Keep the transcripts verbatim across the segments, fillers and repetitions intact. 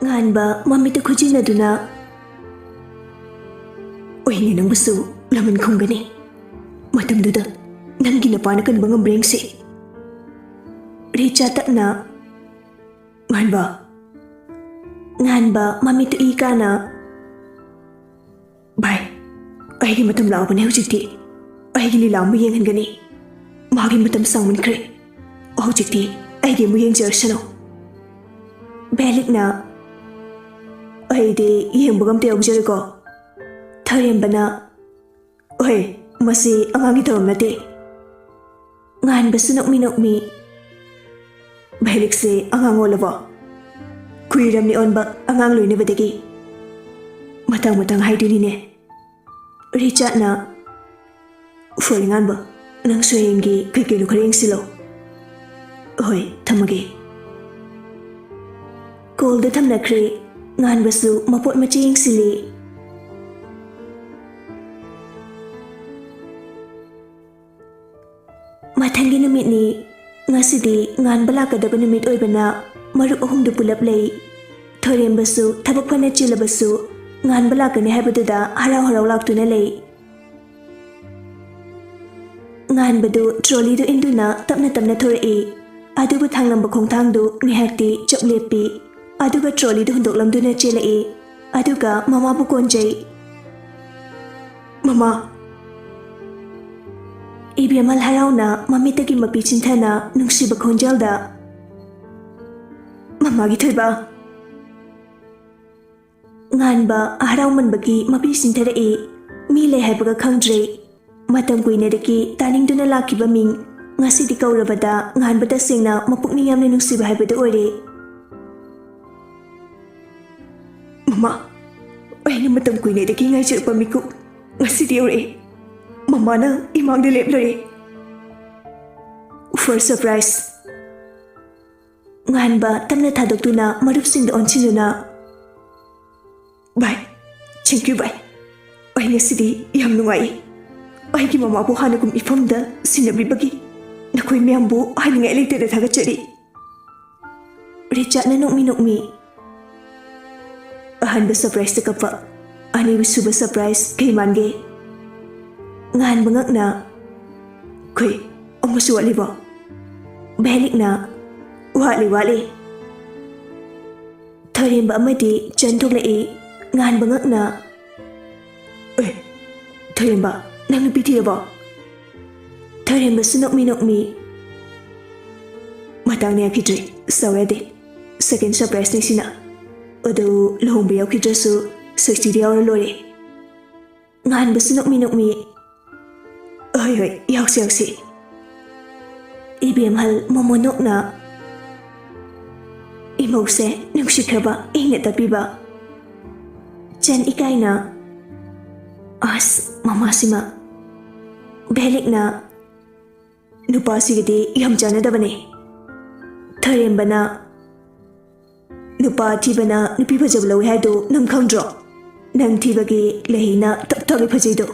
ꯉꯥꯟꯕ ꯃꯃꯤꯠꯇ ꯈꯨꯖꯤꯟꯅꯗꯨꯅ, "ꯑꯣꯏꯅꯦ, ꯅꯪꯕꯨꯁꯨ ꯂꯃꯟ ꯈꯨꯝꯒꯅꯤ꯫ ꯃꯇꯝꯗꯨꯗ ꯅꯪꯒꯤ ꯅꯄꯥꯅ ꯀꯟꯕ ꯉꯝꯕ꯭ꯔꯥ ꯌꯦꯡꯁꯤ꯫" ꯔꯤꯆꯥ ꯇꯞꯅ, "ꯉꯥꯟꯕ꯫" ꯉꯥꯟꯕ ꯃꯃꯤꯠꯇ ꯏ ꯀꯥꯅ, "ꯚꯥꯏ, ꯑꯩꯒꯤ ꯃꯇꯝ ꯂꯥꯛꯑꯕꯅꯦ ꯍꯧꯖꯤꯛꯇꯤ꯫ ꯑꯩꯒꯤ ꯂꯤꯂꯥ ꯑꯃ ꯌꯦꯡꯍꯟꯒꯅꯤ꯫ ꯃꯥꯒꯤ ꯃꯇꯝ ꯁꯥꯡꯃꯟꯈ꯭ꯔꯦ꯫ ꯍꯧꯖꯤꯛꯇꯤ ꯑꯩꯒꯤ ꯑꯃꯨꯛ ꯌꯦꯡꯖꯔꯁꯅꯨ꯫" ꯚꯦꯂꯤꯛꯅ, "ꯑꯩꯗꯤ ꯌꯦꯡꯕꯒ ꯑꯝꯇ ꯌꯥꯎꯖꯔꯦꯀꯣ꯫" ꯊꯣꯏꯔꯦꯝꯕꯅ, "ꯍꯣꯏ, ꯃꯁꯤ ꯑꯉꯥꯡꯒꯤ ꯊꯧꯔꯝ ꯅꯠꯇꯦ꯫" ꯉꯥꯟꯕꯁꯨ ꯅꯣꯛꯃꯤ ꯅꯣꯛꯃꯤ, "ꯚꯦꯂꯤꯛꯁꯦ ꯑꯉꯥꯡ ꯑꯣꯜꯂꯕꯣ? ꯀꯨꯏꯔꯝꯅꯤ ꯑꯣꯟꯕ ꯑꯉꯥꯡ ꯂꯣꯏꯅꯕꯗꯒꯤ꯫ ꯃꯇꯥꯡ ꯃꯇꯥꯡ ꯍꯥꯏꯗꯣꯏꯅꯤꯅꯦ꯫" ꯔꯤꯆꯥꯔꯗꯅ, "ꯐꯔꯦ ꯉꯥꯟꯕ, ꯅꯪꯁꯨ ꯍꯌꯦꯡꯒꯤ ꯀꯩ ꯀꯩꯅꯣ ꯈꯔ ꯌꯦꯡꯁꯤꯜꯂꯣ꯫ ꯍꯣꯏ, ꯊꯝꯃꯒꯦ꯫" ꯀꯣꯜꯗ ꯊꯝꯅꯈ꯭ꯔꯦ꯫ ꯉꯥꯟꯕꯁꯨ ꯃꯄꯣꯠ ꯃꯆꯩ ꯌꯦꯡꯁꯤꯜꯂꯤ꯫ ꯃꯊꯪꯒꯤ ꯅꯨꯃꯤꯠꯅꯤ꯫ ꯉꯁꯤꯗꯤ ꯉꯥꯟꯕ ꯂꯥꯛꯀꯗꯕ ꯅꯨꯃꯤꯠ ꯑꯣꯏꯕꯅ ꯃꯔꯨꯞ ꯑꯍꯨꯝꯗꯨ ꯄꯨꯂꯞ ꯂꯩ꯫ ꯊꯣꯏꯔꯦꯝꯕꯁꯨ ꯊꯕꯛ ꯐꯅ ꯆꯤꯜꯂꯕꯁꯨ ꯉꯥꯟꯕ ꯂꯥꯛꯀꯅꯤ ꯍꯥꯏꯕꯗꯨꯗ ꯍꯔꯥꯎ ꯍꯔꯥꯎ ꯂꯥꯛꯇꯨꯅ ꯂꯩ꯫ ꯉꯥꯟꯕꯗꯨ ꯇ꯭ꯔꯣꯂꯤꯗꯨ ꯏꯟꯗꯨꯅ ꯇꯞꯅ ꯇꯞꯅ ꯊꯣꯔꯛꯏ꯫ ꯑꯗꯨꯕꯨ ꯊꯥꯡꯂꯝꯕ ꯈꯣꯡꯊꯥꯡꯗꯨ ꯉꯥꯏꯍꯥꯛꯇꯤ ꯆꯞ ꯂꯦꯞꯄꯤ꯫ ꯑꯗꯨꯒ ꯇ꯭ꯔꯣꯂꯤꯗꯨ ꯍꯨꯟꯗꯣꯛꯂꯝꯗꯨꯅ ꯆꯦꯜꯂꯛꯏ꯫ ꯑꯗꯨꯒ ꯃꯃꯥꯕꯨ ꯀꯣꯟꯖꯩ꯫ "ꯃꯃꯥ!" ꯏꯕꯦꯝꯃꯜ ꯍꯔꯥꯎꯅ ꯃꯃꯤꯠꯇꯒꯤ ꯃꯄꯤ ꯆꯤꯟꯊꯅ ꯅꯨꯡꯁꯤꯕ ꯈꯣꯟꯖꯦꯜꯗ, "ꯃꯃꯥꯒꯤ ꯊꯣꯏꯕ!" ꯉꯥꯟꯕ ꯍꯔꯥꯎꯃꯟꯕꯒꯤ ꯃꯄꯤ ꯆꯤꯟꯊꯔꯛꯏ꯫ ꯃꯤ ꯂꯩ ꯍꯥꯏꯕꯒ ꯈꯪꯗ꯭ꯔꯦ꯫ ꯃꯇꯝ ꯀꯨꯏꯅꯗꯒꯤ ꯇꯥꯅꯤꯡꯗꯨꯅ ꯂꯥꯛꯈꯤꯕ ꯃꯤꯡ ꯉꯁꯤꯗꯤ ꯀꯧꯔꯕꯗ ꯉꯥꯟꯕ ꯇꯁꯦꯡꯅ ꯃꯄꯨꯛꯅꯤꯡ ꯌꯥꯝꯅ ꯅꯨꯡꯁꯤꯕ ꯍꯥꯏꯕꯗꯨ ꯑꯣꯏꯔꯦ꯫ "ꯃꯃꯥ, ꯑꯩꯅ ꯃꯇꯝ ꯀꯨꯏꯅꯗꯒꯤ ꯉꯥꯏꯖꯔꯛꯄ ꯃꯤꯀꯨꯞ ꯉꯁꯤꯗꯤ ꯌꯧꯔꯛꯑꯦ꯫ ꯃꯃꯥꯅ ꯏꯃꯥꯡꯗ ꯂꯦꯞꯂꯔꯦ꯫ First surprise!" ꯉꯥꯟꯕ ꯇꯞꯅ ꯊꯥꯗꯣꯛꯇꯨꯅ ꯃꯔꯨꯞꯁꯤꯡꯗ ꯑꯣꯟꯁꯤꯟꯗꯨꯅ, "ꯚꯥꯏ, thank you ꯚꯥꯏ꯫ ꯑꯩ ꯉꯁꯤꯗꯤ ꯌꯥꯝ ꯅꯨꯡꯉꯥꯏ꯫ ꯑꯩꯒꯤ ꯃꯃꯥꯕꯨ ꯍꯥꯟꯅꯒꯨꯝ ꯏꯐꯝꯗ ꯁꯤꯟꯅꯕꯤꯕꯒꯤ ꯅꯈꯣꯏ ꯃꯌꯥꯝꯕꯨ ꯍꯥꯏꯅꯤꯡꯉꯥꯏ ꯂꯩꯇꯅ ꯊꯥꯒꯠꯆꯔꯤ꯫" ꯔꯤꯆꯥꯔꯗꯅ ꯅꯣꯛꯃꯤ ꯅꯣꯛꯃꯤ, ꯑꯍꯥꯟꯕ ꯁꯔꯄ꯭ꯔꯥꯏꯖꯇ ꯀꯞꯄ꯫ ꯑꯅꯤꯁꯨꯕ ꯁꯔꯄ꯭ꯔꯥꯏꯖ ꯀꯩ ꯃꯥꯟꯒꯦ? ꯉꯥꯟꯕ ꯉꯛꯅ, "ꯈꯨꯏ, ꯑꯃꯁꯨ ꯋꯥꯠꯂꯤꯕꯣ?" ꯚꯦꯂꯤꯛꯅ, "ꯋꯥꯠꯂꯤ, ꯋꯥꯠꯂꯤ꯫" ꯊꯣꯏꯔꯦꯝꯕ ꯑꯃꯗꯤ ꯆꯟ ꯊꯣꯛꯂꯛꯏ꯫ ꯉꯥꯟꯕ ꯉꯛꯅ, "ꯑꯦ, ꯊꯣꯏꯔꯦꯝꯕ, ꯅꯪ ꯅꯨꯄꯤ ꯊꯤꯔꯕꯣ?" ꯊꯣꯏꯔꯦꯝꯕꯁꯨ ꯅꯣꯛꯃꯤ ꯅꯣꯛꯃꯤ, "ꯃꯇꯥꯡ ꯌꯥꯈꯤꯗ꯭ꯔꯦ, ꯁꯥꯎ ꯌꯥꯗꯦ꯫ ꯁꯦꯀꯦꯟ ꯁꯔꯄ꯭ꯔꯥꯏꯖꯅꯤ ꯁꯤꯅ꯫ ꯑꯗꯨ ꯂꯨꯍꯣꯡꯕ ꯌꯥꯎꯈꯤꯗ꯭ꯔꯁꯨ ꯁꯤꯛꯁꯇꯤꯗ ꯌꯥꯎꯔ ꯂꯣꯏꯔꯦ꯫" ꯉꯥꯟꯕꯁꯨ ꯅꯣꯛꯃꯤ ꯅꯣꯛꯃꯤ, "ꯍꯣꯏ, ꯍꯣꯏ, ꯌꯥꯎꯁꯤ, ꯌꯥꯎꯁꯤ꯫" ꯏꯕꯦꯝꯍꯜ ꯃꯣꯃꯣꯅꯣꯛꯅ, "ꯏꯃꯧꯁꯦ ꯅꯨꯡꯁꯤꯈ꯭ꯔꯕ ꯏꯪꯅ ꯇꯞꯄꯤꯕ꯫" ꯆꯟ ꯏꯀꯥꯏꯅ, "ꯑꯁ, ꯃꯃꯥꯁꯤꯃ꯫" ꯚꯦꯂꯤꯛꯅ, "ꯅꯨꯄꯥꯁꯤꯒꯗꯤ ꯌꯥꯝ ꯆꯥꯟꯅꯗꯕꯅꯦ꯫" ꯊꯣꯏꯔꯦꯝꯕꯅ, "ꯅꯨꯄꯥ ꯑꯊꯤꯕꯅ ꯅꯨꯄꯤ ꯐꯖꯕ ꯂꯧꯏ ꯍꯥꯏꯗꯣ ꯅꯪ ꯈꯪꯗ꯭ꯔꯣ? ꯅꯪ ꯊꯤꯕꯒꯤ ꯂꯩꯍꯩꯅ ꯇꯞ ꯇꯥꯒꯩ ꯐꯖꯩꯗꯣ꯫"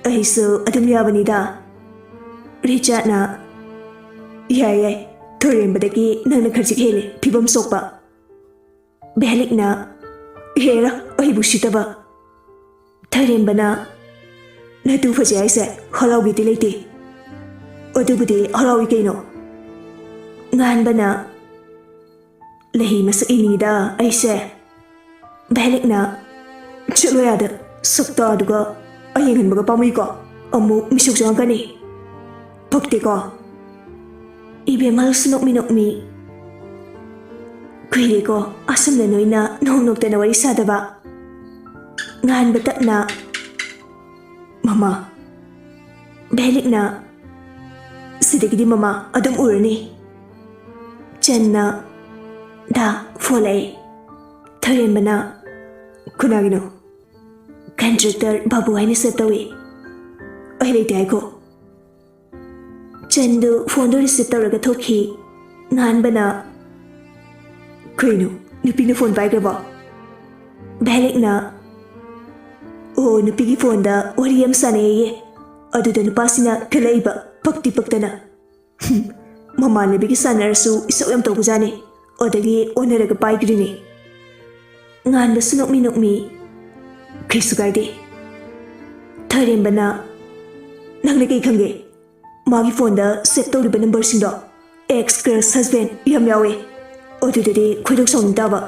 "ꯑꯩꯁꯨ ꯑꯗꯨꯝ ꯌꯥꯕꯅꯤꯗ꯫" ꯔꯤꯆꯥꯔꯗꯅ, "ꯌꯥꯏ, ꯌꯥꯏ, ꯊꯣꯏꯔꯦꯝꯕꯗꯒꯤ ꯅꯪꯅ ꯈꯔꯖꯤꯛ ꯍꯦꯜꯂꯦ ꯐꯤꯕꯝ ꯁꯣꯛꯄ꯫" ꯚꯦꯂꯤꯛꯅ, "ꯍꯦꯔꯥ, ꯑꯩꯕꯨ ꯁꯤꯠꯇꯕ꯫" ꯊꯣꯏꯔꯦꯝꯕꯅ, "ꯅꯇꯨ ꯐꯖꯩ ꯍꯥꯏꯁꯦ ꯍꯔꯥꯎꯒꯦꯗꯤ ꯂꯩꯇꯦ꯫" "ꯑꯗꯨꯕꯨꯗꯤ ꯍꯔꯥꯎꯏ ꯀꯩꯅꯣ꯫" ꯉꯥꯟꯕꯅ, "ꯂꯩꯍꯩ ꯃꯁꯛ ꯌꯦꯡꯅꯤꯡꯉꯤꯗ ꯑꯩꯁꯦ꯫" ꯚꯦꯂꯤꯛꯅ, "ꯆꯠꯂꯣ ꯌꯥꯗ, ꯁꯛꯇꯥꯗꯨꯒ ꯑꯩ ꯌꯦꯡꯍꯟꯕꯒ ꯄꯥꯝꯃꯨꯏꯀꯣ, ꯑꯃꯨꯛ ꯃꯤꯁꯨꯛ ꯆꯪꯉꯛꯀꯅꯤ꯫ ꯄꯛꯇꯦꯀꯣ꯫" ꯏꯕꯦꯝꯃꯜꯁꯨ ꯅꯣꯛꯃꯤ ꯅꯣꯛꯃꯤ, "ꯀꯨꯏꯔꯦꯀꯣ ꯑꯁꯨꯝꯅ ꯅꯣꯏꯅ ꯅꯣꯛ ꯅꯣꯛꯇꯅ ꯋꯥꯔꯤ ꯁꯥꯗꯕ꯫" ꯉꯥꯟꯕ ꯇꯞꯅ, "ꯃꯃꯥ꯫" ꯚꯦꯂꯤꯛꯅ, "ꯁꯤꯗꯒꯤꯗꯤ ꯃꯃꯥ ꯑꯗꯨꯝ ꯎꯔꯅꯤ꯫" ꯆꯟꯅ, "ꯗꯥ, ꯐꯣꯟ ꯂꯥꯛꯑꯦ꯫" ꯊꯣꯏꯔꯦꯝꯕꯅ, "ꯀꯅꯥꯒꯤꯅꯣ?" "ꯀꯟꯇ꯭ꯔꯦꯛꯇꯔ ꯕꯥꯕꯨ ꯍꯥꯏꯅ ꯁꯦꯚ ꯇꯧꯏ꯫" "ꯑꯩ ꯂꯩꯇꯦ ꯍꯥꯏꯈꯣ꯫" ꯆꯟꯗꯨ ꯐꯣꯟꯗꯨ ꯔꯤꯁꯤꯚ ꯇꯧꯔꯒ ꯊꯣꯛꯈꯤ꯫ ꯉꯥꯟꯕꯅ, "ꯀꯩꯅꯣ, ꯅꯨꯄꯤꯅ ꯐꯣꯟ ꯄꯥꯏꯈ꯭ꯔꯕꯣ?" ꯚꯦꯂꯤꯛꯅ, "ꯑꯣ, ꯅꯨꯄꯤꯒꯤ ꯐꯣꯟꯗ ꯋꯥꯔꯤ ꯑꯃ ꯁꯥꯟꯅꯩꯌꯦ꯫ ꯑꯗꯨꯗ ꯅꯨꯄꯥꯁꯤꯅ ꯈꯜꯂꯛꯏꯕ, ꯄꯛꯇꯤ ꯄꯛꯇꯅ꯫ ꯍꯨꯝ, ꯃꯃꯥꯟꯅꯕꯤꯒꯤ ꯁꯥꯟꯅꯔꯁꯨ ꯏꯁꯧ ꯌꯥꯝ ꯇꯧꯕꯖꯥꯠꯅꯤ꯫ ꯑꯗꯒꯤ ꯑꯣꯟꯅꯔꯒ ꯄꯥꯏꯈ꯭ꯔꯤꯅꯤ꯫" ꯉꯥꯟꯕꯁꯨ ꯅꯣꯛꯃꯤ ꯅꯣꯛꯃꯤ, "ꯀꯩꯁꯨ ꯀꯥꯏꯗꯦ꯫ ꯊꯥꯔꯦꯝꯕꯅ, ꯅꯪꯅ ꯀꯩ ꯈꯪꯒꯦ? ꯃꯥꯒꯤ ꯐꯣꯟꯗ ꯁꯦꯚ ꯇꯧꯔꯤꯕ ꯅꯝꯕꯔꯁꯤꯡꯗꯣ ꯑꯦꯛꯁ ꯀ꯭ꯔꯁ ꯍꯁꯕꯦꯟ ꯌꯥꯝ ꯌꯥꯎꯋꯦ꯫ ꯑꯗꯨꯗꯗꯤ ꯈꯣꯏꯗꯧ ꯁꯥꯎꯅꯤꯡ ꯇꯥꯕ꯫"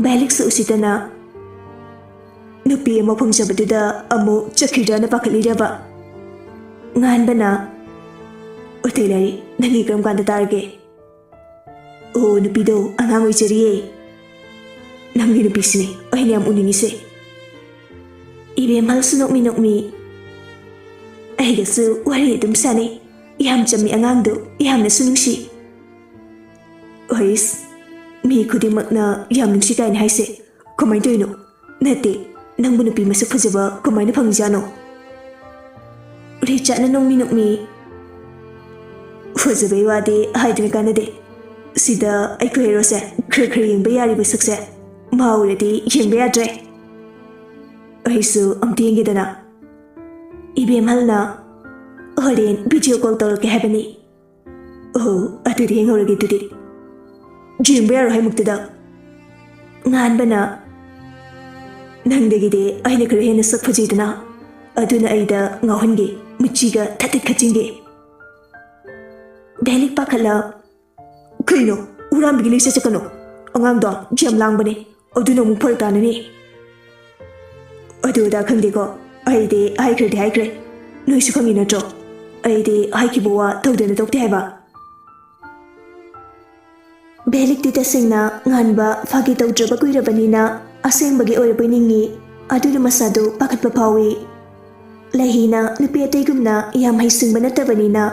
ꯚꯦꯂꯤꯛꯁꯨ ꯎꯁꯤꯠꯇꯅ, "ꯅꯨꯄꯤ ꯑꯃ ꯐꯪꯖꯕꯗꯨꯗ ꯑꯃꯨꯛ ꯆꯠꯈꯤꯗ꯭ꯔꯅ ꯄꯥꯈꯠꯂꯤꯔꯕ?" ꯉꯥꯟꯕꯅ, "ꯑꯇꯩ ꯂꯥꯏꯔꯤ, ꯅꯪꯒꯤ ꯀꯔꯝ ꯀꯥꯟꯗ ꯇꯥꯔꯒꯦ?" "ꯑꯣ, ꯅꯨꯄꯤꯗꯣ ꯑꯉꯥꯡ ꯑꯣꯏꯖꯔꯤꯌꯦ꯫ ꯅꯪꯒꯤ ꯅꯨꯄꯤꯁꯤꯅꯦ ꯑꯩꯅ ꯌꯥꯝ ꯎꯅꯤꯡꯉꯤꯁꯦ꯫" ꯏꯕꯦꯝꯍꯜꯁꯨ ꯅꯣꯛꯃꯤ ꯅꯣꯛꯃꯤ, "ꯑꯩꯒꯁꯨ ꯋꯥꯔꯤ ꯑꯗꯨꯝ ꯁꯥꯟꯅꯩ꯫ ꯌꯥꯝ ꯆꯝꯃꯤ ꯑꯉꯥꯡꯗꯣ, ꯌꯥꯝꯅꯁꯨ ꯅꯨꯡꯁꯤ꯫" "ꯍꯩꯁ, ꯃꯤ ꯈꯨꯗꯤꯡꯃꯛꯅ ꯌꯥꯝ ꯅꯨꯡꯁꯤ ꯀꯥꯏꯅ ꯍꯥꯏꯁꯦ ꯀꯃꯥꯏꯅ ꯇꯧꯔꯤꯅꯣ? ꯅꯠꯇꯦ, ꯅꯪꯕꯨ ꯅꯨꯄꯤ ꯃꯁꯛ ꯐꯖꯕ ꯀꯃꯥꯏꯅ ꯐꯪꯉꯤꯖꯥꯠꯅꯣ?" ꯔꯤꯆꯥꯔꯗꯅ ꯅꯣꯛꯃꯤ ꯅꯣꯛꯃꯤ, "ꯐꯖꯕꯩ ꯋꯥꯗꯤ ꯍꯥꯏꯗꯅ ꯀꯥꯟꯅꯗꯦ꯫ ꯁꯤꯗ ꯑꯩꯈꯣꯏ ꯍꯦꯔꯣꯁꯦ ꯈꯔ ꯈꯔ ꯌꯦꯡꯕ ꯌꯥꯔꯤꯕ ꯁꯛꯁꯦ ꯃꯥ ꯎꯔꯗꯤ ꯌꯦꯡꯕ ꯌꯥꯗ꯭ꯔꯦ꯫ ꯑꯩꯁꯨ ꯑꯝꯇ ꯌꯦꯡꯒꯦꯗꯅ꯫" ꯏꯕꯦꯝꯍꯜꯅ, "ꯍꯣꯔꯦꯟ ꯚꯤꯗꯤꯑꯣ ꯀꯣꯜ ꯇꯧꯔꯛꯀꯦ ꯍꯥꯏꯕꯅꯤ꯫" "ꯑꯣ, ꯑꯗꯨꯗꯤ ꯌꯦꯡꯍꯧꯔꯒꯦ ꯑꯗꯨꯗꯤ꯫" "ꯌꯦꯡꯕ ꯌꯥꯔꯣꯏ ꯍꯥꯏꯃꯛꯇꯗ꯫" ꯉꯥꯟꯕꯅ, "ꯅꯪꯗꯒꯤꯗꯤ ꯑꯩꯅ ꯈꯔ ꯍꯦꯟꯅ ꯁꯛ ꯐꯖꯩꯗꯅ, ꯑꯗꯨꯅ ꯑꯩꯗ ꯉꯥꯎꯍꯟꯒꯦ, ꯃꯆꯤꯒ ꯊꯠꯇꯠ ꯈꯠꯆꯤꯟꯒꯦ꯫" ꯚꯦꯂꯤꯛ ꯄꯥꯈꯠꯂ, "ꯀꯩꯅꯣ, ꯍꯨꯔꯥꯟꯕꯒꯤ ꯂꯤꯛꯁꯦ ꯆꯠꯀꯅꯣ, ꯑꯉꯥꯡꯗꯣ ꯌꯥꯝ ꯂꯥꯡꯕꯅꯦ, ꯑꯗꯨꯅ ꯑꯃꯨꯛ ꯐꯔꯛ ꯇꯥꯅꯅꯤ꯫" "ꯑꯗꯨ ꯑꯗꯥ ꯈꯪꯗꯦꯀꯣ, ꯑꯩꯗꯤ ꯍꯥꯏꯈ꯭ꯔꯗꯤ ꯍꯥꯏꯈ꯭ꯔꯦ, ꯅꯣꯏꯁꯨ ꯈꯪꯉꯤ ꯅꯠꯇ꯭ꯔꯣ? ꯑꯩꯗꯤ ꯍꯥꯏꯈꯤꯕ ꯋꯥ ꯇꯧꯗꯅ ꯇꯧꯗꯦ ꯍꯥꯏꯕ꯫" ꯚꯦꯂꯤꯛꯇꯤ ꯇꯁꯦꯡꯅ ꯉꯥꯟꯕ ꯐꯥꯒꯤ ꯇꯧꯗ꯭ꯔꯕ ꯀꯨꯏꯔꯕꯅꯤꯅ ꯑꯁꯦꯡꯕꯒꯤ ꯑꯣꯏꯔꯕꯣꯏ ꯅꯤꯡꯉꯤ꯫ ꯑꯗꯨꯅ ꯃꯁꯥꯗꯨ ꯄꯥꯈꯠꯄ ꯐꯥꯎꯏ꯫ ꯂꯩꯍꯤꯅ ꯅꯨꯄꯤ ꯑꯇꯩꯒꯨꯝꯅ ꯌꯥꯝ ꯍꯩꯁꯤꯡꯕ ꯅꯠꯇꯕꯅꯤꯅ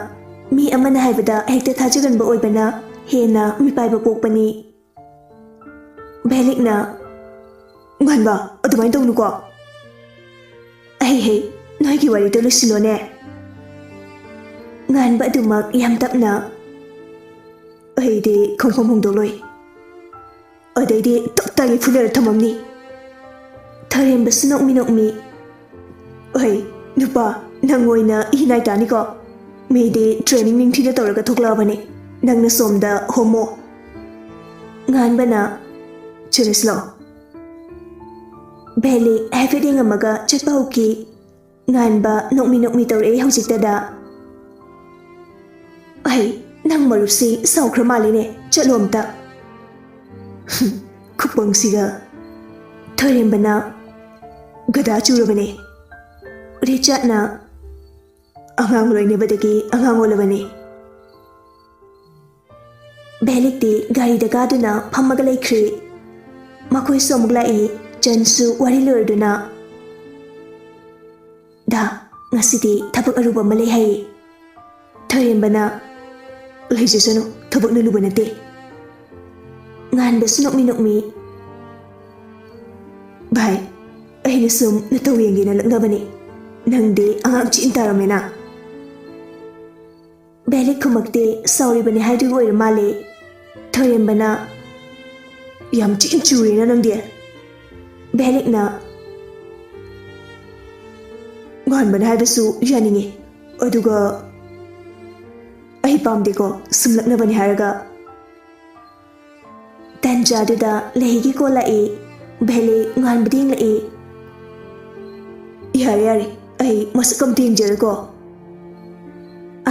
ꯃꯤ ꯑꯃꯅ ꯍꯥꯏꯕꯗ ꯍꯦꯛꯇ ꯊꯥꯖꯒꯟꯕ ꯑꯣꯏꯕꯅ ꯍꯦꯟꯅ ꯃꯤꯄꯥꯏꯕ ꯄꯣꯛꯄꯅꯤ꯫ ꯚꯦꯂꯤꯛꯅ, "ꯉꯥꯟꯕ, ꯑꯗꯨꯃꯥꯏꯅ ꯇꯧꯅꯨꯀꯣ꯫" "ꯑꯍꯩ ꯍꯩ, ꯅꯣꯏꯒꯤ ꯋꯥꯔꯤꯗꯣ ꯂꯣꯏꯁꯤꯜꯂꯣꯅꯦ꯫" ꯉꯥꯟꯕ ꯑꯗꯨꯃꯛ ꯌꯥꯝ ꯇꯞꯅ, "ꯑꯩꯗꯤ ꯈꯪꯐꯝ ꯍꯣꯡꯗꯣꯛꯂꯣꯏ꯫ ꯑꯗꯩꯗꯤ ꯇꯞ ꯇꯥꯒꯩ ꯐꯨꯅꯔ ꯊꯝꯃꯝꯅꯤ꯫" ꯊꯥꯔꯦꯝꯕꯁꯨ ꯅꯣꯛꯃꯤ ꯅꯣꯛꯃꯤ, "ꯑꯩ, ꯅꯨꯄꯥ, ꯅꯪ ꯑꯣꯏꯅ ꯏ ꯅꯥꯏ ꯇꯥꯅꯤꯀꯣ꯫ ꯃꯤꯗꯤ ꯇ꯭ꯔꯦꯅꯤꯡ ꯅꯤꯡꯊꯤꯅ ꯇꯧꯔꯒ ꯊꯣꯛꯂꯛꯑꯕꯅꯤ, ꯅꯪꯅ ꯁꯣꯝꯗ ꯍꯣꯃꯣ꯫" ꯉꯥꯟꯕꯅ, ꯆꯠꯂꯁꯤ ꯂꯥꯛꯑꯣ꯫ ꯚꯦꯂꯤ ꯍꯥꯏꯐꯦꯠ ꯌꯦꯡꯉꯝꯃꯒ ꯆꯠꯄ ꯍꯧꯈꯤ꯫ ꯉꯥꯟꯕ ꯅꯣꯛꯃꯤ ꯅꯣꯛꯃꯤ ꯇꯧꯔꯛꯏ ꯍꯧꯖꯤꯛꯇꯗ꯫ "ꯑꯩ, ꯅꯪ ꯃꯔꯨꯞꯁꯤ ꯁꯥꯎꯈ꯭ꯔ ꯃꯥꯜꯂꯦꯅꯦ, ꯆꯠꯂꯣ ꯑꯝꯇ꯫" ꯈꯨꯄꯪꯁꯤꯒ꯫ ꯊꯣꯏꯔꯦꯝꯕꯅ, "ꯒꯗꯥ ꯆꯨꯔꯕꯅꯦ꯫ ꯔꯤꯆꯥꯔꯗꯅ ꯑꯉꯥꯡ ꯂꯣꯏꯅꯕꯗꯒꯤ ꯑꯉꯥꯡ ꯑꯣꯜꯂꯕꯅꯦ꯫" ꯚꯦꯂꯤꯛꯇꯤ ꯒꯥꯔꯤꯗ ꯀꯥꯗꯨꯅ ꯐꯝꯃꯒ ꯂꯩꯈ꯭ꯔꯦ꯫ ꯃꯈꯣꯏꯁꯨ ꯑꯃꯨꯛ ꯂꯥꯛꯏ꯫ ꯆꯟꯁꯨ ꯋꯥꯔꯤ ꯂꯣꯏꯔꯗꯨꯅ, "ꯗꯥ, ꯉꯁꯤꯗꯤ ꯊꯕꯛ ꯑꯔꯨꯕ ꯑꯃ ꯂꯩ" ꯍꯥꯏꯌꯦ꯫ ꯊꯣꯏꯔꯦꯝꯕꯅ, "ꯂꯩꯖꯁꯅꯨ, ꯊꯕꯛꯅ ꯂꯨꯕ ꯅꯠꯇꯦ꯫" ꯉꯥꯟꯕꯁꯨ ꯅꯣꯛꯃꯤ ꯅꯣꯛꯃꯤ, "ꯚꯥꯏ, ꯑꯩꯅ ꯁꯨꯝ ꯅꯇꯧ ꯌꯦꯡꯒꯦꯅ ꯂꯛꯅꯕꯅꯤ꯫ ꯅꯪꯗꯤ ꯑꯉꯥꯡ ꯆꯤꯟ ꯇꯥꯔꯝꯃꯦꯅ꯫" ꯚꯦꯂꯤꯛ ꯈꯨꯝꯃꯛꯇꯦ, ꯁꯥꯎꯔꯤꯕꯅꯤ ꯍꯥꯏꯗꯨꯒꯤ ꯑꯣꯏꯔ ꯃꯥꯜꯂꯦ꯫ ꯊꯣꯏꯔꯦꯝꯕꯅ, "ꯌꯥꯝ ꯆꯤꯟ ꯆꯨꯔꯦꯅ ꯅꯪꯗꯤ꯫" ꯚꯦꯂꯤꯛꯅ, "ꯉꯥꯟꯕꯅ ꯍꯥꯏꯕꯁꯨ ꯌꯥꯅꯤꯡꯉꯤ, ꯑꯗꯨꯒ ꯑꯩ ꯄꯥꯝꯗꯦꯀꯣ ꯁꯨꯝ ꯂꯛꯅꯕꯅꯤ ꯍꯥꯏꯔꯒ꯫" ꯇꯟꯖꯥꯗꯨꯗ ꯂꯩꯒꯤ ꯀꯣꯜ ꯂꯥꯛꯏ꯫ ꯚꯦꯂꯤ ꯉꯥꯟꯕꯗ ꯌꯦꯡꯂꯛꯏ꯫ "ꯌꯥꯔꯦ, ꯌꯥꯔꯦ, ꯑꯩ ꯃꯁꯛ ꯑꯝꯇ ꯌꯦꯡꯖꯔꯒꯣ꯫"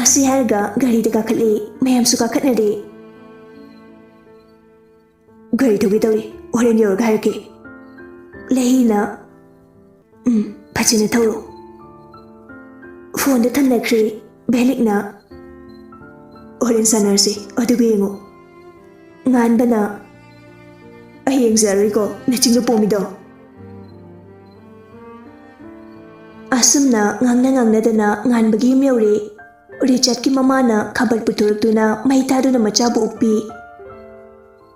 ꯑꯁꯤ ꯍꯥꯏꯔꯒ ꯒꯥꯔꯤꯗ ꯀꯥꯈꯠꯂꯤ꯫ ꯃꯌꯥꯝꯁꯨ ꯀꯥꯈꯠꯅꯔꯦ꯫ "ꯒꯥꯔꯤ ꯊꯧꯒꯦ ꯇꯧꯔꯤ, ꯍꯣꯔꯦꯟ ꯌꯧꯔꯒ ꯍꯥꯏꯔꯛꯀꯦ꯫" ꯂꯩꯅ, "ꯎꯝ, ꯐꯖꯅ ꯊꯧꯔꯣ꯫" ꯐꯣꯟꯗ ꯊꯝꯅꯈ꯭ꯔꯦ꯫ ꯚꯦꯂꯤꯛꯅ, "ꯍꯣꯔꯦꯟ ꯁꯥꯟꯅꯔꯁꯤ, ꯑꯗꯨꯒ ꯌꯦꯡꯉꯨ꯫" ꯉꯥꯟꯕꯅ, "ꯑꯩ ꯌꯦꯡꯖꯔꯣꯏꯀꯣ, ꯅꯆꯤꯟꯗ ꯄꯣꯝꯃꯤꯗꯣ꯫" ꯑꯁꯨꯝꯅ ꯉꯥꯡꯅ ꯉꯥꯡꯅꯗꯅ ꯉꯥꯟꯕꯒꯤ ꯌꯨꯝ ꯌꯧꯔꯦ꯫ ꯔꯤꯆꯥꯔꯗꯀꯤ ꯃꯃꯥꯅ ꯈꯕꯔ ꯄꯨꯊꯣꯔꯛꯇꯨꯅ ꯃꯩ ꯊꯥꯗꯨꯅ ꯃꯆꯥꯕꯨ ꯎꯞꯄꯤ꯫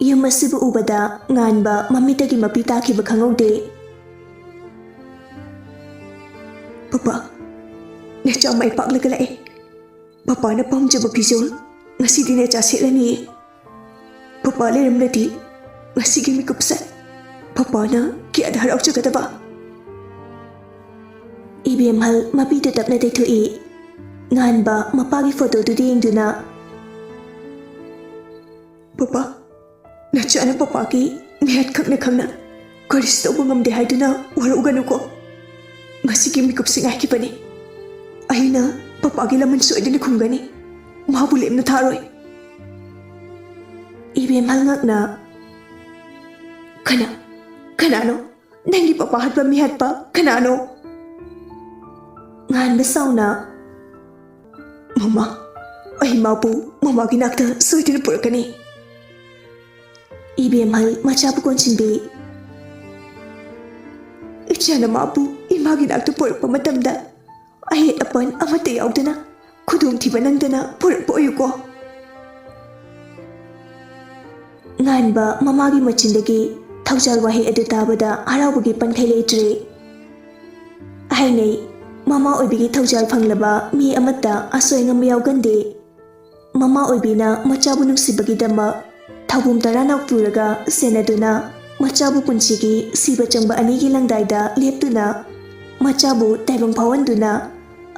ꯌꯨꯝ ꯑꯁꯤꯕꯨ ꯎꯕꯗ ꯉꯥꯟꯕ ꯃꯃꯤꯠꯇꯒꯤ ꯃꯄꯤ ꯇꯥꯈꯤꯕ ꯈꯪꯍꯧꯗꯦ꯫ "ꯄꯄꯥ, ꯅꯆꯥ ꯃꯥꯏ ꯄꯥꯛꯂꯒ ꯂꯥꯛꯑꯦ꯫ ꯄꯄꯥꯅ ꯄꯥꯝꯖꯕ ꯐꯤꯖꯣꯜ ꯉꯁꯤꯗꯤ ꯅꯆꯥ ꯁꯦꯠꯂꯅꯤꯌꯦ꯫ ꯄꯄꯥ ꯂꯩꯔꯝꯂꯗꯤ ꯉꯁꯤꯒꯤ ꯃꯤꯀꯨꯞꯁꯦ ꯄꯄꯥꯅ ꯀꯌꯥꯗ ꯍꯔꯥꯎꯖꯒꯗꯕ꯫" ꯏꯕꯦꯝꯍꯜ ꯃꯄꯤꯗꯨ ꯇꯞꯅ ꯇꯩꯊꯣꯛꯏ꯫ ꯉꯥꯟꯕ ꯃꯄꯥꯒꯤ ꯐꯣꯇꯣꯗꯨꯗ ꯌꯦꯡꯗꯨꯅ, "ꯄꯄꯥ, ꯅꯆꯥꯅ ꯄꯄꯥꯒꯤ ꯃꯤꯍꯠ ꯈꯪꯅ ꯈꯪꯅ ꯀꯔꯤꯁꯨ ꯇꯧꯕ ꯉꯝꯗꯦ ꯍꯥꯏꯗꯨꯅ ꯋꯥꯔꯧꯒꯅꯨꯀꯣ꯫ ꯉꯁꯤꯒꯤ ꯃꯤꯀꯨꯞꯁꯤ ꯉꯥꯏꯈꯤꯕꯅꯤ꯫ ꯑꯩꯅ ꯄꯄꯥꯒꯤ ꯂꯃꯟ ꯁꯣꯏꯗꯅ ꯈꯨꯝꯒꯅꯤ꯫ ꯃꯍꯥꯛꯄꯨ ꯂꯦꯝꯅ ꯊꯥꯔꯣꯏ꯫ ꯏꯕꯦꯝꯍꯜ ꯉꯛꯅ, "ꯀꯅꯥ, ꯀꯅꯥꯅꯣ? ꯅꯪꯒꯤ ꯄꯄꯥ ꯍꯥꯠꯄ ꯃꯤ ꯍꯥꯠꯄ ꯀꯅꯥꯅꯣ?" ꯉꯥꯟꯕ ꯁꯥꯎꯅ, "ꯃꯃꯥ, ꯑꯩ ꯃꯥꯕꯨ ꯃꯃꯥꯒꯤ ꯅꯥꯛꯇ ꯁꯣꯏꯗꯅ ꯄꯨꯔꯛꯀꯅꯤ꯫" ꯏꯕꯦꯝꯍꯜ ꯃꯆꯥꯕꯨ ꯀꯣꯟꯁꯤꯟꯕꯤ, "ꯏꯆꯥꯅ ꯃꯥꯕꯨ ꯏꯃꯥꯒꯤ ꯅꯥꯛꯇ ꯄꯨꯔꯛꯄ ꯃꯇꯝꯗ ꯑꯍꯦꯠ ꯑꯄꯟ ꯑꯃꯠꯇ ꯌꯥꯎꯗꯅ ꯈꯨꯗꯣꯡꯊꯤꯕ ꯅꯪꯗꯅ ꯄꯨꯔꯛꯄ ꯑꯣꯏꯌꯨꯀꯣ꯫" ꯉꯥꯟꯕ ꯃꯃꯥꯒꯤ ꯃꯆꯤꯟꯗꯒꯤ ꯊꯧꯖꯥꯜ ꯋꯥꯍꯩ ꯑꯗꯨ ꯇꯥꯕꯗ ꯍꯔꯥꯎꯕꯒꯤ ꯄꯟꯈꯩ ꯂꯩꯇ꯭ꯔꯦ꯫ ꯍꯥꯏꯅꯩ, ꯃꯃꯥ ꯑꯣꯏꯕꯤꯒꯤ ꯊꯧꯖꯥꯜ ꯐꯪꯂꯕ ꯃꯤ ꯑꯃꯠꯇ ꯑꯁꯣꯏ ꯑꯉꯥꯝ ꯌꯥꯎꯒꯟꯗꯦ꯫ ꯃꯃꯥ ꯑꯣꯏꯕꯤꯅ ꯃꯆꯥꯕꯨ ꯅꯨꯡꯁꯤꯕꯒꯤꯗꯃꯛ ꯊꯧꯕꯨꯝ ꯇꯔꯥ ꯅꯥꯎꯄꯨꯔꯒ ꯁꯦꯟꯅꯗꯨꯅ, ꯃꯆꯥꯕꯨ ꯄꯨꯟꯁꯤꯒꯤ ꯁꯤꯕ ꯆꯪꯕ ꯑꯅꯤꯒꯤ ꯂꯪꯗꯥꯏꯗ ꯂꯦꯞꯇꯨꯅ, ꯃꯆꯥꯕꯨ ꯇꯥꯏꯕꯪ ꯐꯥꯎꯍꯟꯗꯨꯅ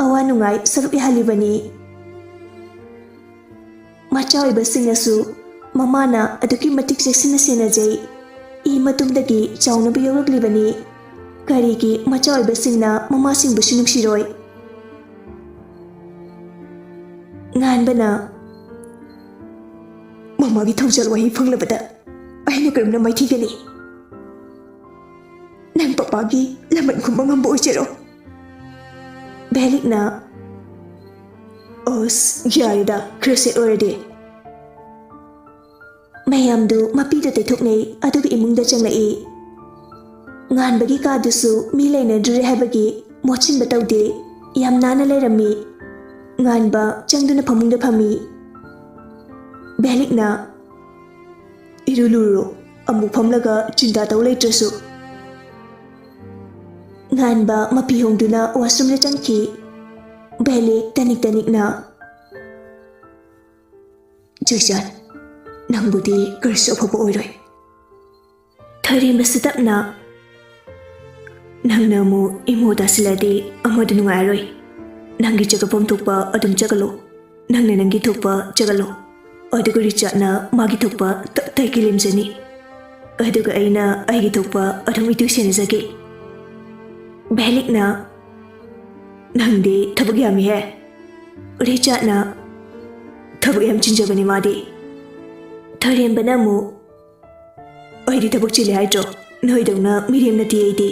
ꯑꯋꯥ ꯅꯨꯡꯉꯥꯏ ꯁꯔꯨꯛ ꯌꯥꯍꯜꯂꯤꯕꯅꯤ꯫ ꯃꯆꯥ ꯑꯣꯏꯕꯁꯤꯡꯅꯁꯨ ꯃꯃꯥꯅ ꯑꯗꯨꯛꯀꯤ ꯃꯇꯤꯛ ꯆꯦꯛꯁꯤꯟꯅ ꯁꯦꯟꯅꯖꯩ꯫ ꯏ ꯃꯇꯨꯝꯗꯒꯤ ꯆꯥꯎꯅꯕ ꯌꯧꯔꯛꯂꯤꯕꯅꯤ꯫ ꯀꯔꯤꯒꯤ ꯃꯆꯥ ꯑꯣꯏꯕꯁꯤꯡꯅ ꯃꯃꯥꯁꯤꯡꯕꯨꯁꯨ ꯅꯨꯡꯁꯤꯔꯣꯏ? ꯉꯥꯟꯕꯅ, "ꯃꯃꯥꯒꯤ ꯊꯧꯖꯥꯜ ꯋꯥꯍꯩ ꯐꯪꯂꯕꯗ ꯑꯩꯅ ꯀꯔꯝꯅ ꯃꯥꯏꯊꯤꯒꯅꯤ? ꯅꯪ ꯄꯄꯥꯒꯤ ꯂꯃꯟ ꯈꯨꯝꯕ ꯉꯝꯕ ꯑꯣꯏꯖꯔꯣ꯫" ꯚꯦꯂꯤꯛꯅ, "ꯑꯁ, ꯌꯥꯔꯦꯗ, ꯈꯔ ꯁꯦꯠ ꯑꯣꯏꯔꯗꯤ꯫" ꯃꯌꯥꯝꯗꯨ ꯃꯄꯤꯗ ꯇꯩꯊꯣꯛꯅꯩ, ꯑꯗꯨꯒ ꯏꯃꯨꯡꯗ ꯆꯪꯂꯛꯏ꯫ ꯉꯥꯟꯕꯒꯤ ꯀꯥꯗꯨꯁꯨ ꯃꯤ ꯂꯩꯅꯗ꯭ꯔꯦ ꯍꯥꯏꯕꯒꯤ ꯃꯣꯠꯁꯤꯟꯕ ꯇꯧꯗꯦ, ꯌꯥꯝ ꯅꯥꯟꯅ ꯂꯩꯔꯝꯃꯤ꯫ ꯉꯥꯟꯕ ꯆꯪꯗꯨꯅ ꯐꯃꯨꯡꯗ ꯐꯝꯃꯤ꯫ ꯚꯦꯂꯤꯛꯅ, "ꯏꯔꯨ ꯂꯨꯔꯨꯔꯣ, ꯑꯃꯨꯛ ꯐꯝꯂꯒ ꯆꯤꯟꯇꯥ ꯇꯧ ꯂꯩꯇ꯭ꯔꯁꯨ꯫" ꯉꯥꯟꯕ ꯃꯄꯤ ꯍꯣꯡꯗꯨꯅ ꯋꯥꯁꯔꯨꯝꯗ ꯆꯪꯈꯤ꯫ ꯚꯦꯂꯤꯛ ꯇꯅꯤꯛ ꯇꯅꯤꯛꯅ, "ꯖꯣꯏꯆꯥꯟ, ꯅꯪꯕꯨꯗꯤ ꯀꯔꯤꯁꯨ ꯑꯐꯕ ꯑꯣꯏꯔꯣꯏ꯫" ꯊꯣꯏꯔꯦꯝꯕꯁꯨ ꯇꯞꯅ, "ꯅꯪꯅ ꯑꯃꯨꯛ ꯏꯃꯣ ꯇꯥꯁꯤꯜꯂꯗꯤ ꯑꯃꯗꯨ ꯅꯨꯡꯉꯥꯏꯔꯣꯏ꯫ ꯅꯪꯒꯤ ꯆꯒꯠꯐꯝ ꯊꯣꯛꯄ ꯑꯗꯨꯝ ꯆꯒꯠꯂꯣ꯫ ꯅꯪꯅ ꯅꯪꯒꯤ ꯊꯣꯛꯄ ꯆꯒꯠꯂꯣ꯫ ꯑꯗꯨꯒ ꯔꯤꯆꯥꯔꯗꯅ ꯃꯥꯒꯤ ꯊꯣꯛꯄ ꯇꯞ ꯇꯥꯏ ꯀꯤꯂꯦꯝꯖꯅꯤ꯫" ꯑꯗꯨꯒ ꯑꯩꯅ ꯑꯩꯒꯤ ꯊꯣꯛꯄ ꯑꯗꯨꯝ ꯏꯇꯨ ꯁꯦꯟꯅꯖꯒꯦ꯫ ꯕꯦꯂꯤꯛꯅ, "ꯅꯪꯗꯤ ꯊꯕꯛ ꯌꯥꯝꯃꯤꯍꯦ꯫ ꯔꯤꯆꯥꯔꯗꯅ ꯊꯕꯛ ꯌꯥꯝ ꯆꯤꯟꯖꯕꯅꯤ ꯃꯥꯗꯤ꯫" ꯊꯣꯏꯔꯦꯝꯕꯅ ꯑꯃꯨꯛ, "ꯑꯩꯗꯤ ꯊꯕꯛ ꯆꯤꯜꯂꯦ ꯍꯥꯏꯗ꯭ꯔꯣ? ꯅꯣꯏꯗꯧꯅ ꯃꯤꯔꯦꯝ ꯅꯠꯇꯦ ꯑꯩꯗꯤ꯫"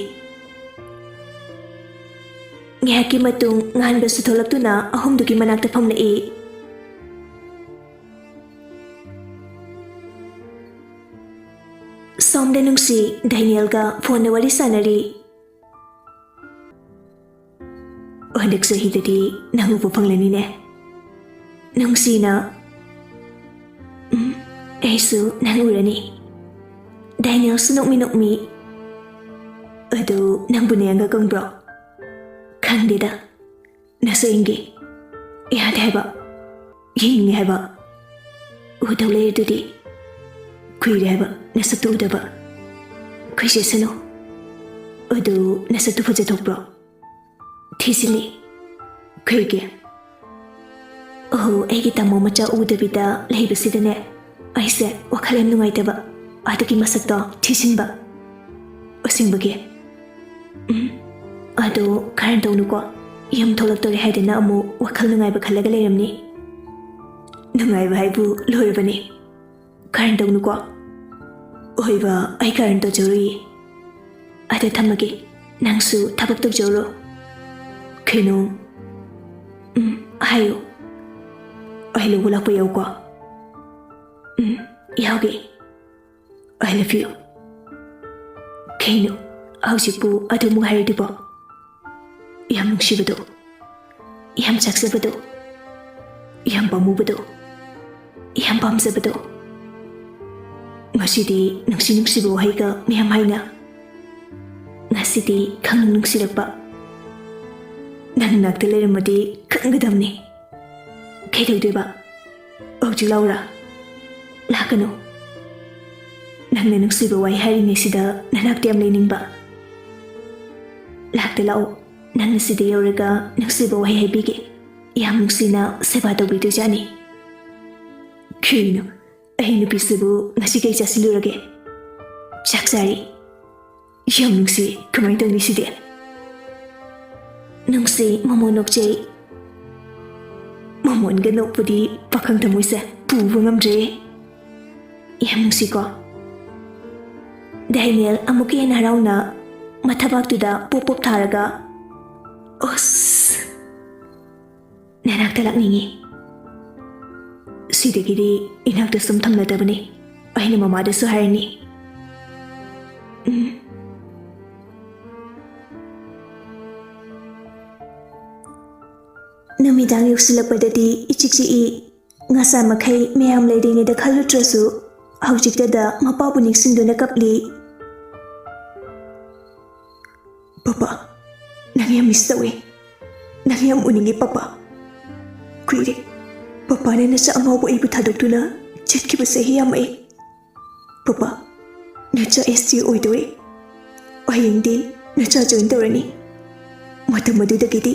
ꯉꯥꯏꯍꯥꯛꯀꯤ ꯃꯇꯨꯡ ꯉꯥꯟꯕꯁꯨ ꯊꯣꯛꯂꯛꯇꯨꯅ ꯑꯍꯨꯝꯗꯨꯒꯤ ꯃꯅꯥꯛꯇ ꯐꯝꯂꯛꯏ꯫ ꯁꯣꯝꯗ ꯅꯨꯡꯁꯤ ꯗꯦꯅꯤꯌꯦꯜꯒ ꯐꯣꯟꯗ ꯋꯥꯔꯤ ꯁꯥꯟꯅꯔꯤ꯫ "ꯍꯟꯗꯛ ꯆꯍꯤꯗꯗꯤ ꯅꯪ ꯎꯕ ꯐꯪꯂꯅꯤꯅꯦ꯫" ꯅꯨꯡꯁꯤꯅ, "ꯎꯝ, ꯑꯩꯁꯨ ꯅꯪ ꯎꯔꯅꯤ꯫" ꯗꯦꯅꯤꯌꯦꯜꯁꯨ ꯅꯣꯛꯃꯤ ꯅꯣꯛꯃꯤ, "ꯑꯗꯨ ꯅꯪꯕꯨ ꯅꯌꯥꯡꯒ ꯀꯪꯕ꯭ꯔꯣ?" "ꯈꯪꯗꯦꯗ, ꯅꯁꯛ ꯌꯦꯡꯒꯦ꯫" "ꯌꯥꯗꯦ ꯍꯥꯏꯕ꯫" "ꯌꯦꯡꯅꯤꯡꯉꯦ ꯍꯥꯏꯕ꯫" "ꯎꯗꯧ ꯂꯩꯔꯗꯨꯗꯤ꯫" "ꯀꯨꯏꯔꯦ ꯍꯥꯏꯕ ꯅꯁꯛꯇꯨ ꯎꯗꯕ꯫" "ꯀꯨꯏꯖꯁꯅꯨ꯫ ꯑꯗꯨ ꯅꯁꯛꯇꯨ ꯐꯖꯊꯣꯛꯄ꯭ꯔꯣ?" "ꯊꯤꯖꯤꯜꯂꯤ꯫" "ꯀꯩꯒꯤ?" "ꯑꯣꯍꯣ, ꯑꯩꯒꯤ ꯇꯥꯃꯣ ꯃꯆꯥ ꯎꯗꯕꯤꯗ ꯂꯩꯕꯁꯤꯗꯅꯦ, ꯑꯩꯁꯦ ꯋꯥꯈꯜ ꯌꯥꯝ ꯅꯨꯡꯉꯥꯏꯇꯕ, ꯑꯗꯨꯒꯤ ꯃꯁꯛꯇꯣ ꯊꯤꯖꯤꯟꯕ꯫" "ꯑꯁꯦꯡꯕꯒꯤ?" "ꯎꯝ꯫ ꯑꯗꯣ ꯀꯔꯟ ꯇꯧꯅꯨꯀꯣ, ꯌꯨꯝ ꯊꯣꯛꯂꯛꯇꯣꯔꯦ ꯍꯥꯏꯗꯅ ꯑꯃꯨꯛ ꯋꯥꯈꯜ ꯅꯨꯡꯉꯥꯏꯕ ꯈꯜꯂꯒ ꯂꯩꯔꯝꯅꯤ꯫" "ꯅꯨꯡꯉꯥꯏꯕ ꯍꯥꯏꯕꯨ ꯂꯣꯏꯔꯕꯅꯤ꯫ ꯀꯔꯟ ꯇꯧꯅꯨꯀꯣ꯫" "ꯍꯣꯏꯕ, ꯑꯩ ꯀꯔꯟ ꯇꯧꯖꯔꯨꯏ꯫ ꯑꯗꯣ ꯊꯝꯃꯒꯦ, ꯅꯪꯁꯨ ꯊꯕꯛ ꯇꯧꯖꯧꯔꯣ꯫" "ꯀꯩꯅꯣ?" "ꯎꯝ, ꯍꯥꯏꯌꯨ꯫" "ꯑꯩ ꯂꯧꯕ ꯂꯥꯛꯄ ꯌꯥꯎꯀꯣ꯫" "ꯎꯝ, ꯌꯥꯎꯒꯦ꯫" "I love you꯫" "ꯀꯩꯅꯣ ꯍꯧꯖꯤꯛꯄꯨ ꯑꯗꯨꯃꯨꯛ ꯍꯥꯏꯔꯤꯗꯨꯕꯣ? ꯌꯥꯝ ꯅꯨꯡꯁꯤꯕꯗꯣ, ꯌꯥꯝ ꯆꯥꯛꯆꯕꯗꯣ, ꯌꯥꯝ ꯄꯥꯝꯃꯨꯕꯗꯣ, ꯌꯥꯝ ꯄꯥꯝꯖꯕꯗꯣ꯫ ꯉꯁꯤꯗꯤ ꯅꯨꯡꯁꯤ ꯅꯨꯡꯁꯤꯕ ꯋꯥꯍꯩꯒ ꯃꯌꯥꯝ ꯍꯥꯏꯅ, ꯉꯁꯤꯗꯤ ꯈꯪꯅꯨꯡ ꯅꯨꯡꯁꯤꯔꯛꯄ꯫ ꯅꯪ ꯅꯥꯛꯇ ꯂꯩꯔꯝꯃꯗꯤ ꯈꯪꯒꯗꯕꯅꯤ꯫ ꯀꯩꯗꯧꯗꯣꯏꯕ? ꯍꯧꯖꯤꯛ ꯂꯥꯛꯎꯔꯥ?" "ꯂꯥꯛꯀꯅꯨ꯫ ꯅꯪꯅ ꯅꯨꯡꯁꯤꯕ ꯋꯥꯍꯩ ꯍꯥꯏꯔꯤꯉꯩꯁꯤꯗ ꯅꯅꯥꯛꯇ ꯌꯥꯝ ꯂꯩꯅꯤꯡꯕ꯫ ꯂꯥꯛꯇ ꯂꯥꯛꯑꯣ꯫ ꯅꯪꯅ ꯁꯤꯗ ꯌꯧꯔꯒ ꯅꯨꯡꯁꯤꯕ ꯋꯥꯍꯩ ꯍꯥꯏꯕꯤꯒꯦ꯫ ꯌꯥꯝ ꯅꯨꯡꯁꯤꯅ ꯁꯦꯕꯥ ꯇꯧꯕꯤꯗꯣꯏꯖꯥꯠꯅꯤ꯫" "ꯀꯩꯅꯣ, ꯑꯩ ꯅꯨꯄꯤꯁꯤꯕꯨ ꯉꯁꯤ ꯀꯩ ꯆꯥꯁꯤꯜꯂꯨꯔꯒꯦ? ꯆꯥꯛ ꯆꯥꯔꯤ꯫ ꯌꯥꯝ ꯅꯨꯡꯁꯤ꯫ ꯀꯃꯥꯏꯅ ꯇꯧꯅꯤ ꯁꯤꯗꯤ? ꯅꯨꯡꯁꯤ꯫ ꯃꯃꯣꯟ ꯅꯣꯛꯆꯩ꯫ ꯃꯃꯣꯟꯒ ꯅꯣꯛꯄꯗꯤ ꯄꯥꯈꯪ ꯊꯃꯣꯏꯁꯦ ꯄꯨꯕ ꯉꯝꯗ꯭ꯔꯦ꯫ ꯌꯥꯝ ꯅꯨꯡꯁꯤꯀꯣ? ꯗꯥꯏꯅꯦꯜ ꯑꯃꯨꯛꯀ ꯍꯦꯟꯅ ꯍꯔꯥꯎꯅ ꯃꯊꯕꯥꯛꯇꯨꯗ ꯄꯣꯞ ꯄꯣꯞ ꯊꯥꯔꯒ, "ꯑꯁ, ꯅꯅꯥꯛꯇ ꯂꯥꯛꯅꯤꯡꯉꯤ꯫ ꯁꯤꯗꯒꯤꯗꯤ ꯏꯅꯥꯛꯇ ꯁꯨꯝ ꯊꯝꯅꯗꯕꯅꯤ꯫ ꯑꯩꯅ ꯃꯃꯥꯗꯁꯨ ꯍꯥꯏꯔꯅꯤ꯫" ꯎꯝ꯫ ꯅꯨꯃꯤꯗꯥꯡ ꯌꯧꯁꯤꯜꯂꯛꯄꯗꯗꯤ ꯏꯆꯤꯛ ꯆꯤꯛꯏ꯫ ꯉꯁꯥ ꯃꯈꯩ ꯃꯌꯥꯝ ꯂꯩꯔꯤꯉꯩꯗ ꯈꯜꯂꯨꯗ꯭ꯔꯁꯨ, ꯍꯧꯖꯤꯛꯇꯗ ꯃꯄꯥꯕꯨ ꯅꯤꯡꯁꯤꯡꯗꯨꯅ ꯀꯞꯂꯤ꯫ "ꯄꯄꯥ, ꯅꯪ ꯌꯥꯝ ꯃꯤꯁ ꯇꯧꯏ꯫ ꯅꯪ ꯌꯥꯝ ꯎꯅꯤꯡꯉꯤ ꯄꯄꯥ꯫ ꯀꯨꯏꯔꯦ ꯄꯄꯥꯅ ꯅꯆꯥ ꯑꯉꯥꯎꯕ ꯑꯩꯕꯨ ꯊꯥꯗꯣꯛꯇꯨꯅ ꯆꯠꯈꯤꯕ ꯆꯍꯤ ꯌꯥꯝꯃꯛꯑꯦ꯫ ꯄꯄꯥ, ꯅꯆꯥ ꯑꯦꯁ ꯇꯤ ꯑꯣꯏꯗꯣꯔꯦ꯫ ꯍꯌꯦꯡꯗꯤ ꯅꯆꯥ ꯖꯣꯏꯟ ꯇꯧꯔꯅꯤ꯫ ꯃꯇꯝ ꯑꯗꯨꯗꯒꯤꯗꯤ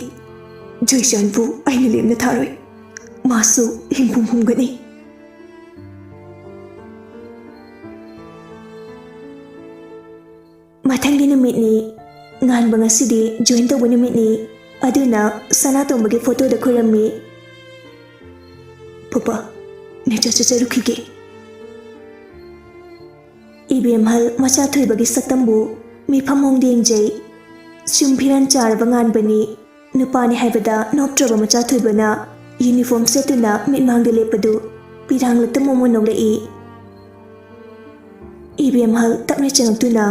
ꯖꯣꯏꯆꯥꯟꯕꯨ ꯑꯩꯅ ꯂꯦꯝꯅ ꯊꯥꯔꯣꯏ꯫ ꯃꯥꯁꯨ ꯍꯤꯡꯐꯝ ꯍꯨꯝꯒꯅꯤ꯫" ꯃꯊꯪꯒꯤ ꯅꯨꯃꯤꯠꯅꯤ꯫ ꯉꯥꯟꯕ ꯉꯁꯤꯗꯤ ꯖꯣꯏꯟ ꯇꯧꯕ ꯅꯨꯃꯤꯠꯅꯤ꯫ ꯑꯗꯨꯅ ꯁꯅꯥꯇꯣꯝꯕꯒꯤ ꯐꯣꯇꯣꯗ ꯈꯨꯔꯝꯃꯤ꯫ "ꯄꯄꯥ, ꯅꯆꯥ ꯆꯠꯆꯔꯨꯈꯤꯒꯦ꯫" ꯏꯕꯦꯝꯍꯜ ꯃꯆꯥ ꯊꯣꯏꯕꯒꯤ ꯁꯛꯇꯝꯕꯨ ꯃꯤꯐꯝ ꯍꯣꯡꯗ ꯌꯦꯡꯖꯩ꯫ ꯆꯨꯝ ꯐꯤꯔꯥꯟ ꯆꯥꯔꯕ ꯉꯥꯟꯕꯅꯤ꯫ ꯅꯨꯄꯥꯅꯤ ꯍꯥꯏꯕꯗ ꯅꯣꯞꯇ꯭ꯔꯕ ꯃꯆꯥ ꯊꯣꯏꯕꯅ ꯌꯨꯅꯤꯐꯣꯔꯝ ꯁꯦꯠꯇꯨꯅ ꯃꯤꯠꯃꯥꯡꯗ ꯂꯦꯞꯄꯗꯨ ꯄꯤꯔꯥꯡꯂꯛꯇ ꯃꯣꯃꯣꯟ ꯅꯣꯛꯂꯛꯏ꯫ ꯏꯕꯦꯝꯍꯜ ꯇꯞꯅ ꯆꯪꯉꯛꯇꯨꯅ,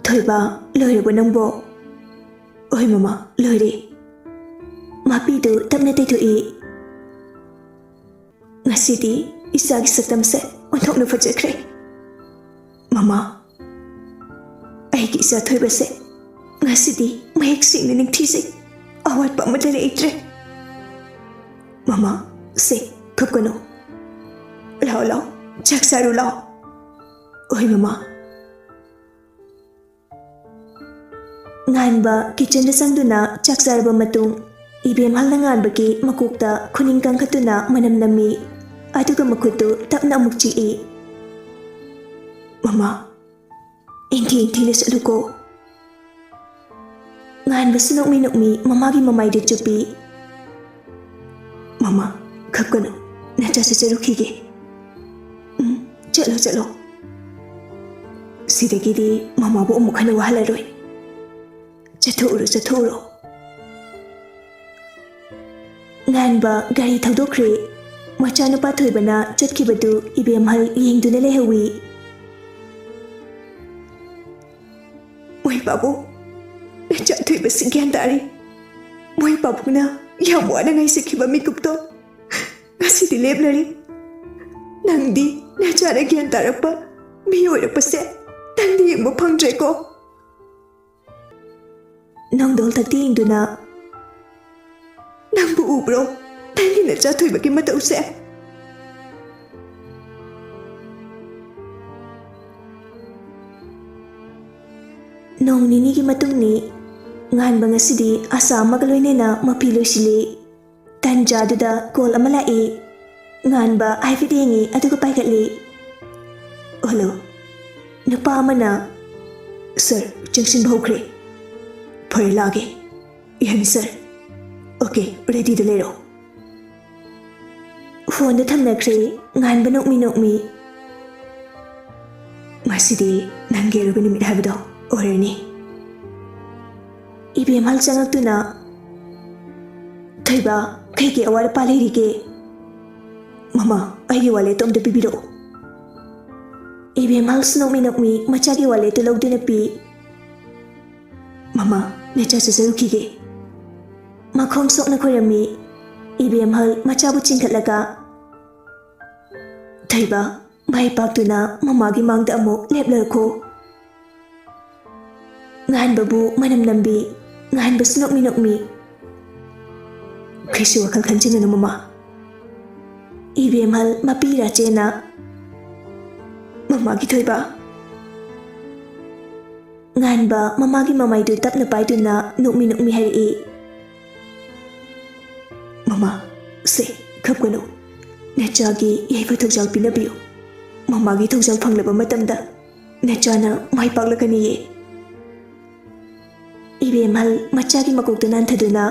"ꯊꯣꯏꯕ, ꯂꯣꯏꯔꯕꯣ ꯅꯪꯕꯣ?" "ꯍꯣꯏ ꯃꯃꯥ, ꯂꯣꯏꯔꯦ꯫" ꯃꯄꯤꯗꯨ ꯇꯞꯅ ꯇꯩꯊꯣꯛꯏ꯫ "ꯉꯁꯤꯗꯤ ꯏꯆꯥꯒꯤ ꯁꯛꯇꯝꯁꯦ ꯑꯣꯟꯊꯣꯛꯅ ꯐꯖꯈ꯭ꯔꯦ꯫ ꯃꯃꯥ, ꯑꯩꯒꯤ ꯏꯆꯥ ꯊꯣꯏꯕꯁꯦ ꯉꯁꯤꯗꯤ ꯃꯌꯦꯛ ꯁꯦꯡꯅ ꯅꯤꯡꯊꯤꯖꯩ꯫ ꯑꯋꯥꯠꯄ ꯑꯃꯠꯇ ꯂꯩꯇ꯭ꯔꯦ꯫ ꯃꯃꯥ, ꯁꯦ, ꯀꯞꯀꯅꯨ꯫ ꯂꯥꯛꯑꯣ, ꯂꯥꯛꯑꯣ, ꯆꯥꯛ ꯆꯥꯔꯨ ꯂꯥꯛꯑꯣ꯫" "ꯍꯣꯏ ꯃꯃꯥ꯫" ꯉꯥꯟꯕ ꯀꯤꯆꯟꯗ ꯆꯪꯗꯨꯅ ꯆꯥꯛ ꯆꯥꯔꯕ ꯃꯇꯨꯡ, ꯏꯕꯦꯝꯍꯜꯅ ꯉꯥꯟꯕꯒꯤ ꯃꯀꯣꯛꯇ ꯈꯨꯅꯤꯡ ꯀꯟꯈꯠꯇꯨꯅ ꯃꯅꯝ ꯅꯝꯃꯤ, ꯑꯗꯨꯒ ꯃꯈꯨꯠꯇꯨ ꯇꯞꯅ ꯑꯃꯨꯛ ꯆꯤꯛꯏ꯫ "ꯃꯃꯥ, ꯏꯪꯊꯤ ꯏꯪꯊꯤꯅ ꯆꯠꯂꯨꯀꯣ꯫" ꯉꯥꯟꯕꯁꯨ ꯅꯣꯛꯃꯤ ꯅꯣꯛꯃꯤ ꯃꯃꯥꯒꯤ ꯃꯃꯥꯏꯗ ꯆꯨꯞꯄꯤ꯫ "ꯃꯃꯥ, ꯈꯞꯀꯅꯨ, ꯅꯆꯥ ꯆꯠꯆꯔꯨꯈꯤꯒꯦ꯫ ꯎꯝ, ꯆꯠꯂꯣ, ꯆꯠꯂꯣ꯫ ꯁꯤꯗꯒꯤꯗꯤ ꯃꯃꯥꯕꯨ ꯑꯃꯨꯛ ꯍꯟꯅ ꯋꯥꯍꯜꯂꯔꯣꯏ꯫ ꯆꯠꯊꯣꯛꯎꯔꯣ, ꯆꯠꯊꯣꯛꯎꯔꯣ꯫" ꯉꯥꯟꯕ ꯒꯥꯔꯤ ꯊꯧꯗꯣꯛꯈ꯭ꯔꯦ꯫ ꯃꯆꯥꯅꯨꯄꯥ ꯊꯣꯏꯕꯅ ꯆꯠꯈꯤꯕꯗꯨ ꯏꯕꯦꯝꯍꯜ ꯌꯦꯡꯗꯨꯅ ꯂꯩꯍꯧꯏ꯫ "ꯃꯣꯏ ꯄꯥꯕꯨꯡ, ꯅꯆꯥ ꯊꯣꯏꯕꯁꯤ ꯒ꯭ꯌꯥꯟ ꯇꯥꯔꯦ꯫ ꯃꯣꯏ ꯄꯥꯕꯨꯡꯅ ꯌꯥꯝ ꯋꯥꯅ ꯉꯥꯏꯖꯈꯤꯕ ꯃꯤꯀꯨꯞꯇꯣ ꯉꯁꯤꯗꯤ ꯂꯦꯞꯂꯔꯦ꯫ ꯅꯪꯗꯤ ꯅꯆꯥꯅ ꯒ꯭ꯌꯥꯟ ꯇꯥꯔꯛꯄ ꯃꯤ ꯑꯣꯏꯔꯛꯄꯁꯦ ꯅꯪꯗꯤ ꯌꯦꯡꯕ ꯐꯪꯗ꯭ꯔꯦꯀꯣ꯫" ꯅꯣꯡꯗꯣꯜ ꯊꯛꯇꯤ ꯌꯦꯡꯗꯨꯅ, "ꯅꯪꯕꯨ ꯎꯕ꯭ꯔꯣ? ꯅꯪꯒꯤ ꯅꯆꯥ ꯊꯣꯏꯕꯒꯤ ꯃꯇꯧꯁꯦ?" ꯅꯣꯡ ꯅꯤꯅꯤꯒꯤ ꯃꯇꯨꯡꯅꯤ꯫ ꯉꯥꯟꯕ ꯉꯁꯤꯗꯤ ꯑꯁꯥ ꯑꯃꯒ ꯂꯣꯏꯅꯅ ꯃꯐꯤ ꯂꯣꯏꯁꯤꯜꯂꯤ꯫ ꯇꯟꯖꯥꯗꯨꯗ ꯀꯣꯜ ꯑꯃ ꯂꯥꯛꯏ꯫ ꯉꯥꯟꯕ ꯍꯥꯏꯐꯦꯠ ꯌꯦꯡꯉꯤ, ꯑꯗꯨꯒ ꯄꯥꯏꯈꯠꯂꯤ꯫ "ꯍꯜꯂꯣ꯫" ꯅꯨꯄꯥ ꯑꯃꯅ, "ꯁꯥꯔ, ꯆꯪꯁꯤꯟꯕ ꯍꯧꯈ꯭ꯔꯦ꯫" "ꯐꯔꯦ, ꯂꯥꯛꯑꯒꯦ꯫" "ꯌꯥꯅꯤ ꯁꯥꯔ꯫" "ꯑꯣꯀꯦ, ꯔꯦꯗꯤꯗ ꯂꯩꯔꯣ꯫" ꯐꯣꯟꯗꯨ ꯊꯝꯅꯈ꯭ꯔꯦ꯫ ꯉꯥꯟꯕ ꯅꯣꯛꯃꯤ ꯅꯣꯛꯃꯤ꯫ "ꯉꯁꯤꯗꯤ ꯅꯪꯒꯤ ꯑꯔꯣꯏꯕ ꯅꯨꯃꯤꯠ ꯍꯥꯏꯕꯗꯣ ꯑꯣꯏꯔꯅꯤ꯫" ꯏꯕꯦꯝꯍꯜ ꯆꯪꯉꯛꯇꯨꯅ, "ꯊꯣꯏꯕ, ꯀꯩꯒꯤ ꯑꯋꯥꯠ ꯑꯄꯥ ꯂꯩꯔꯤꯒꯦ?" "ꯃꯃꯥ, ꯑꯩꯒꯤ ꯋꯥꯂꯦꯠꯇꯣ ꯑꯝꯇ ꯄꯤꯕꯤꯔꯛꯑꯣ꯫" ꯏꯕꯦꯝꯍꯜꯁꯨ ꯅꯣꯛꯃꯤ ꯅꯣꯛꯃꯤ ꯃꯆꯥꯒꯤ ꯋꯥꯂꯦꯠꯇꯨ ꯂꯧꯗꯨꯅ ꯄꯤ꯫ "ꯃꯃꯥ, ꯅꯆꯥ ꯆꯠꯆꯔꯨꯈꯤꯒꯦ꯫" ꯃꯈꯣꯡ ꯁꯣꯛꯅ ꯈꯣꯏꯔꯝꯃꯤ꯫ ꯏꯕꯦꯝꯍꯜ ꯃꯆꯥꯕꯨ ꯆꯤꯡꯈꯠꯂꯒ, "ꯊꯣꯏꯕ, ꯃꯥꯏ ꯄꯥꯛꯇꯨꯅ ꯃꯃꯥꯒꯤ ꯃꯥꯡꯗ ꯑꯃꯨꯛ ꯂꯦꯞꯂꯔꯈꯣ꯫" ꯉꯥꯟꯕꯕꯨ ꯃꯅꯝ ꯅꯝꯕꯤ꯫ ꯉꯥꯟꯕꯁꯨ ꯅꯣꯛꯃꯤ ꯅꯣꯛꯃꯤ꯫ "ꯀꯩꯁꯨ ꯋꯥꯈꯜ ꯈꯟꯖꯤꯟꯒꯅꯨ ꯃꯃꯥ꯫ ꯏꯕꯦꯝꯍꯜ ꯃꯄꯤ ꯔꯥꯆꯦꯅ ꯃꯃꯥꯒꯤ ꯊꯣꯏꯕ꯫" ꯉꯥꯟꯕ ꯃꯃꯥꯒꯤ ꯃꯃꯥꯏꯗꯨ ꯇꯞꯅ ꯄꯥꯏꯗꯨꯅ ꯅꯣꯛꯃꯤ ꯅꯣꯛꯃꯤ ꯍꯥꯏꯔꯛꯏ꯫ "ꯃꯃꯥ, ꯁꯦ, ꯀꯞꯀꯅꯨ꯫ ꯅꯆꯥꯒꯤ ꯌꯥꯏꯐ ꯊꯧꯖꯥꯜ ꯄꯤꯅꯕꯤꯌꯨ꯫ ꯃꯃꯥꯒꯤ ꯊꯧꯖꯥꯜ ꯐꯪꯂꯕ ꯃꯇꯝꯗ ꯅꯆꯥꯅ ꯃꯥꯏ ꯄꯥꯛꯂꯛꯀꯅꯤꯌꯦ꯫ ꯏꯕꯦꯝꯍꯜ ꯃꯆꯥꯒꯤ ꯃꯀꯣꯛꯇ ꯅꯥꯟꯊꯗꯨꯅ,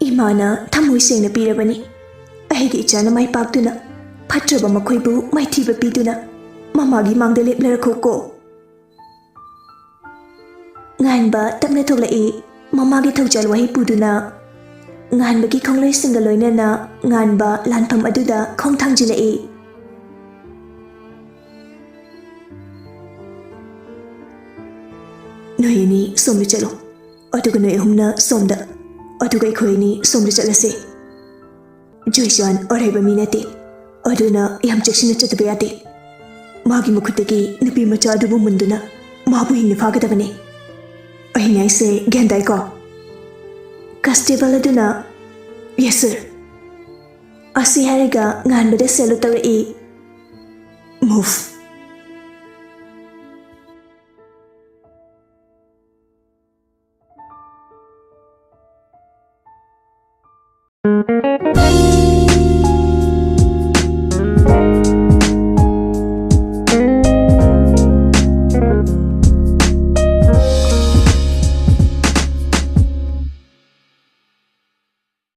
"ꯏꯃꯥꯅ ꯊꯃꯣꯏ ꯁꯦꯡꯅ ꯄꯤꯔꯕꯅꯤ꯫ ꯑꯩꯒꯤ ꯏꯆꯥꯅ ꯃꯥꯏ ꯄꯥꯛꯇꯨꯅ, ꯐꯠꯇ꯭ꯔꯕ ꯃꯈꯣꯏꯕꯨ ꯃꯥꯏꯊꯤꯕ ꯄꯤꯗꯨꯅ ꯃꯃꯥꯒꯤ ꯃꯥꯡꯗ ꯂꯦꯞꯂꯔꯛꯈꯣꯀꯣ꯫" ꯉꯥꯟꯕ ꯇꯞꯅ ꯊꯣꯛꯂꯛꯏ꯫ ꯃꯃꯥꯒꯤ ꯊꯧꯖꯥꯜ ꯋꯥꯍꯩ ꯄꯨꯗꯨꯅ ꯉꯥꯟꯕꯒꯤ ꯈꯣꯡꯂꯣꯏꯁꯤꯡꯒ ꯂꯣꯏꯅꯅ ꯉꯥꯟꯕ ꯂꯥꯟꯐꯝ ꯑꯗꯨꯗ ꯈꯣꯡ ꯊꯥꯡꯖꯤꯜꯂꯛꯏ꯫ "ꯅꯣꯏ ꯑꯅꯤ ꯁꯣꯝꯗ ꯆꯠꯂꯣ, ꯑꯗꯨꯒ ꯅꯣꯏ ꯑꯍꯨꯝꯅ ꯁꯣꯝꯗ, ꯑꯗꯨꯒ ꯑꯩꯈꯣꯏ ꯑꯅꯤ ꯁꯣꯝꯗ ꯆꯠꯂꯁꯦ꯫ ꯖꯣꯏꯆꯥꯟ ꯑꯔꯩꯕ ꯃꯤ ꯅꯠꯇꯦ, ꯑꯗꯨꯅ ꯌꯥꯝ ꯆꯦꯛꯁꯤꯟꯅ ꯆꯠꯇꯕ ꯌꯥꯗꯦ꯫ ꯃꯥꯒꯤ ꯃꯈꯨꯠꯇꯒꯤ ꯅꯨꯄꯤ ꯃꯆꯥ ꯑꯗꯨꯕꯨ ꯃꯨꯟꯗꯨꯅ ꯃꯥꯕꯨ ꯍꯤꯡꯅ ꯐꯥꯒꯗꯕꯅꯤ꯫ ꯑꯩꯅ ꯍꯥꯏꯁꯦ ꯒ꯭ꯌꯥꯟ ꯇꯥꯏꯀꯣ?" ꯀꯟꯁꯇꯦꯕꯜ ꯑꯗꯨꯅ, "Yes, sir." ꯑꯁꯤ ꯍꯥꯏꯔꯒ ꯉꯥꯟꯕꯗ salute ꯇꯧꯔꯛꯏ꯫ "Move!"